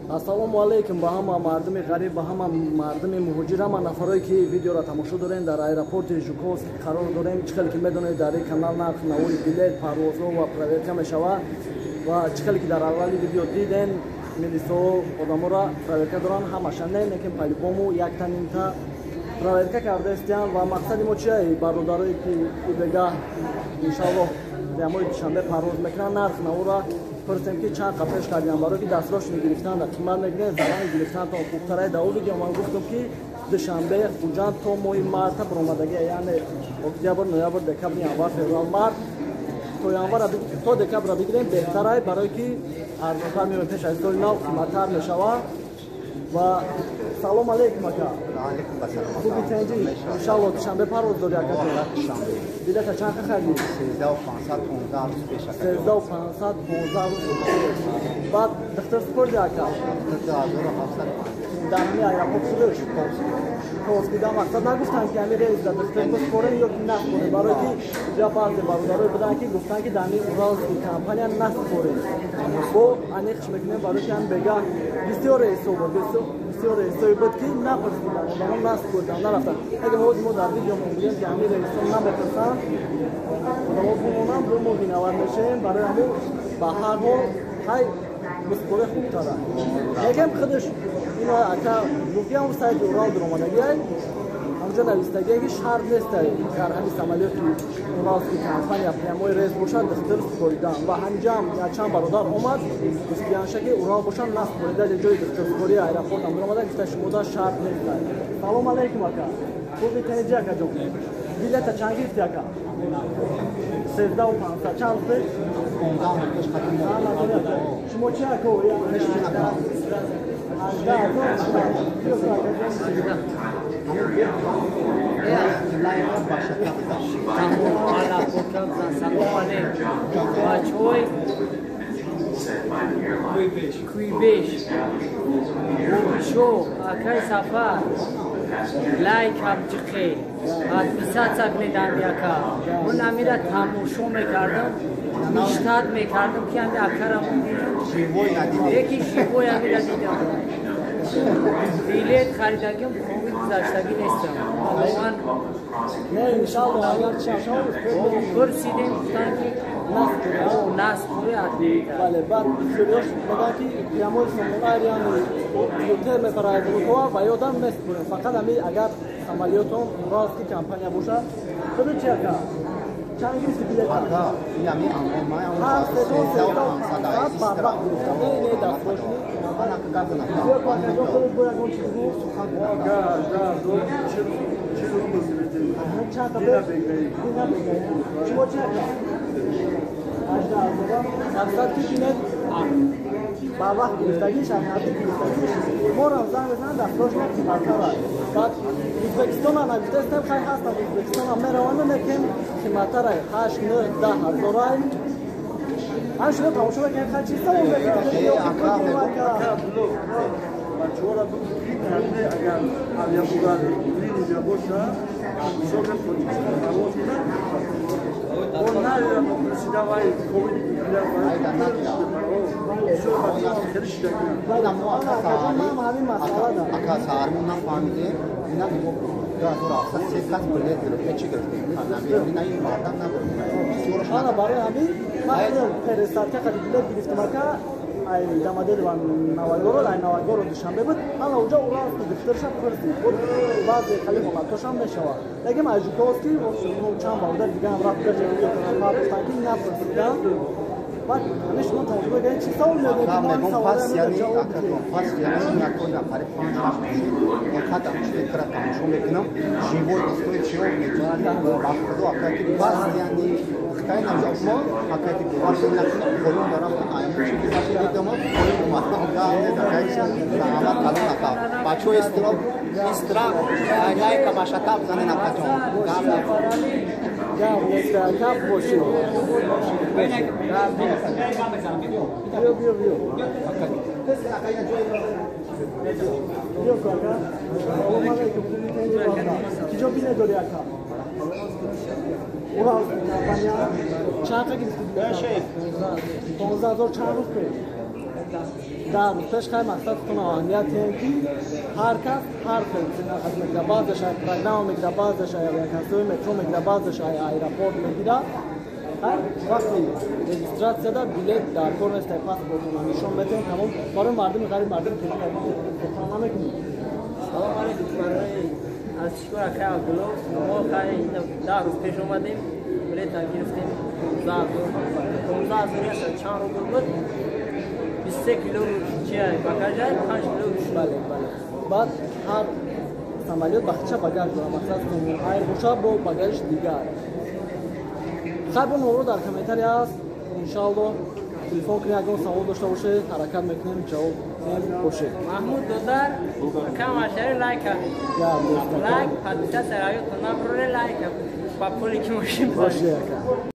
Ассалому алайкум ба ҳама мардуми ғариб, ба ҳама мардуми муҳоҷир, ҳама нафарое ки видеоро тамошо дорем. Дар аэропорти Жуковский қарор дорем. Чӣ хеле ки медонед, дар ин канал нарх навои билет, парвозҳо ва проверка мешавад. Ва чӣ хеле ки дар аввали видео дидем, милисҳо одаморо проверка доранд, ҳамаша не, лекин по-любому якта нимта проверка кардаистиянд. Ва мақсади мо чия? Бародарое ки ибегаҳ иншаллоҳ прямой Душанбе парвоз мекунанд, нарх навора пурсем ки чанд қа пеш кардиам, барои ки дастрошни гирифтан қимат мегирем, зарани гирифтантон хубтарай. Дар видео ман гуфтам ки Душанбе Хуҷанд то моҳи марта баромадагия, яъне октябр, ноябр, декабр, январ, феврал, март, то январ, то декабра бигирем беҳтарай, барое ки арзонтар меоем. Пеш аз соли нав қиматтар мешавад. Ва салом алейкум, ака. Хуби, тенҷи? Иншалло Душанбе парвоз дори, акаҷон? Билета чанд қа харидӣ? 13 500, 15 рӯз пеш. 13 500, 15 рӯз. Баъд духтар супорди, ака? Дар ҳамин аэропорт худаш Жуковскида мақсад нагуфтанд ки ҳамин рейс да духтар бисупорем ё ки насупорем, барое ки ҷа баъзе бародарое буданд ки гуфтанд ки дар ҳамин Уралский компания насупорем. Бо аниқш мекунем, барое ки ҳам бегаҳ бисёр рейсҳо буд, бисёр рейсҳое буд ки напурсиданд одамон, насупориданд, нарафтанд. Агар ҳози мо дар видео мегӯем ки ҳамин рейсҳо намепурсанд, одамо бумонанд, бо мо виноват мешавем. Барои ҳамин ба ҳар ҳол ҳай бисупоре хубтара. Лекин худаш ино ака гуфтиам, сайти Урал дуромадагиай, ҳамҷо навистагие ки шарт нестай дар ҳамин самолёти Уралский компания прямой рейс бошад духтур супоридан. Ва ҳаминҷаам якчанд бародар омад, гуфтиянша ки Урал бошад насупорида, ҷои духтурсупории аэропорт ам дуромада, гуфта шумода шарт нестай. Салом алейкум, ака. Хуби, тенҷи, акаҷон? Билета чанд гирифти, ака? 13 500. Чанд рӯз пеш? Шумо чи, ака? 18 000. Салом алейкум, бачаҳои Куйбеш, Бобишо, акай Сафар, лайк ҳамҷиқе, подписаться кунед ами ака. Ман амира тамошо мекардам, мечтать мекардам ки ами акара дидам, яки живой амира дидам. Билет харидагим, ковид гузаштагӣ нестам. Ман Не, иншалло, агар пурсидем, гуфтанд ки насбури. Бале, баъд бисёриёш мегӯянд ки прямой Сомонаир, яъне зудтер мепарад Внукова, ва ёдам месупорем. Фақат ами агар самолётон Уралский компания бошад. Худу чи, ака, чанд гирифти билета? Ҳар сетон 13 500 барвақт гирифтам. Не, не, дастрошни. Худат бо ягон чиз гӯ. Чанд та? Шумо чи, ака? 18 000. Мақсад ки бинед, ба вақт гирифтагиш, наздик гирифтагиш, морам занг мезананд, дастрошна қиматтар. Баъд Ӯзбекистона нагуфтаистем, хай ҳастанд, Ӯзбекистона мераванду, лекин қиматтарай, ҳашт, нӯ, даҳ ҳазорай. Ҳам шумо тамошо мекунед, хай чӣ савол мекунед? Бачаҳоро бигӯ ки карне агар авиабурали линия боша, мисол Тоҷикистон парвоз кунад, он наверам пурсида вай ковид. Ака, саҳармон нафаҳмидем, ина 2700 се кас билет гирифта, чӣ гирифтем, ина ин мардам набуд. Ана барои ҳамин ман пересадка қади билет гирифтам, ака, ай Домодедово Новогород, ай Новогород Душанбе буд. Ана уҷа Уралский духтарша пурсид буд, баъзе хали ҳолатҳошам мешавад, лекин ай Жуковский чанд бародар дигаам рафт, гуфтанд ки напурсидам. Баъд ҳамин шумо тамошо мекунед, чӣ савол мегӯм? Пас яъне, акаҷон, пас яъне якои қариб панҷ шаш бошед, фақат ҳамчунин тамошо мекунам, живой дӯстои чиё мегӯянд ба худо, ака, ки пас яъне хитай мо, ака, ки бовар накунам, поён дарафтам, аямо чи гузашта дидам, поён омадам, акай, раҳмат калон, ака. Бачаҳо, истиро истра лайка башата бизанен, акаҷон. Гап нест, гап бошед. Биё, биё, биё. Биё, ака. Салом алейкум, хуби, тенҷи, бародар? Киҷо билет дори, ака? Уралский компания. Чанд қа гирифти билет? 15 000. Чанд рӯз пеш? Дар рӯз пеш хай мақсад хутона аҳамият диҳем, ки ҳар кас ҳар хел цена хат мегира. Баъзеш ай программа мегира, баъзеш ай авиакассои метро мегира, баъзеш ай аэропорт мегира. Ҳар вақти регистрацияда билет дар кор нест, ай паспортона нишон медиҳем, тамом. Барои мардуми ғариб, мардуми тоҷик сухан намекунем. Салом алейкум, барои аз шукр, акай Абдулло. Мо хай 10 рӯз пеш омадем, билета гирифтем 15 000, 15 000 яса чанд рубл буд, 23 кило чия багажай, 5 кило. Бале, баъд ҳар самолёт бахча багаж дорад. Мақсад, айр боша, бо багажи дигар. Хайр, бо номро дар комментария аст, иншаалло телефон кунед, ягон савол дошта бошед, ҳаракат мекунем ҷавоб диҳем. Бошед. Маҳмуд додар, акам ашари, лайк, лайк, подписаться, раётон наброре, лайк ба пуле ки мошин. Бошед, ака.